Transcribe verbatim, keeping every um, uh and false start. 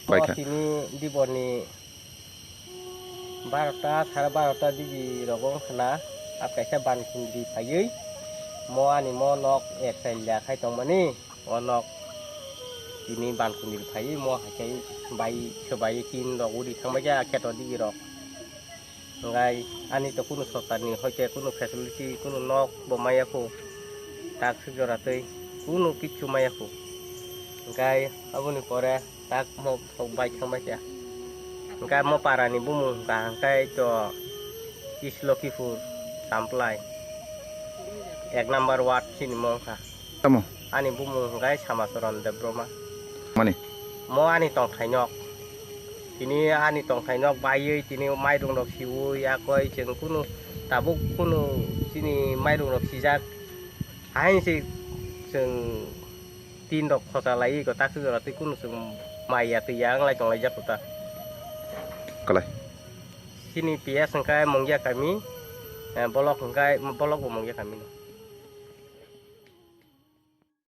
Bai kha. Tini diborni barota, sare barota digi rogo wngkha na, ap kaisa ban kundri phaiwi mo ani mo nok ek sailya khai tongmani, o nok tini ban kundri phaiwi mo hai khai bai swbai tin rok uri thangbai kha kheto digi rok. Hwnkhe ani to kunu sorkarni hoite kunu facility, kunu nok bo maya kho, tak sik jora twi kunu kichu maya kho. Hwnkhe aboni pore tak mo sok bai thangbai kha. Hwnkhe mo parani bumung hwnkha hwnkhe to East Lokhipur, Samplai, ek number ward chini mo wngkha. Tamo? Ani bumung hwnkhe Samacharan Debbarma. Mani? Mo ani tongthai nok. Tini ani tongthai nok baiwi tini mairung rok siwi yakoi chwng kunu tabuk kunu chini mairung rok sijak. Hain se chwng tin rok khosa laiwi ko taksuk jora twi kunu chwng mai ya twi ya wnglai tonglaijak kota. Kalai? Chini P S hwnkhe Mungya kami, eh, bolok hwnkhe bolok bo Mungya kami.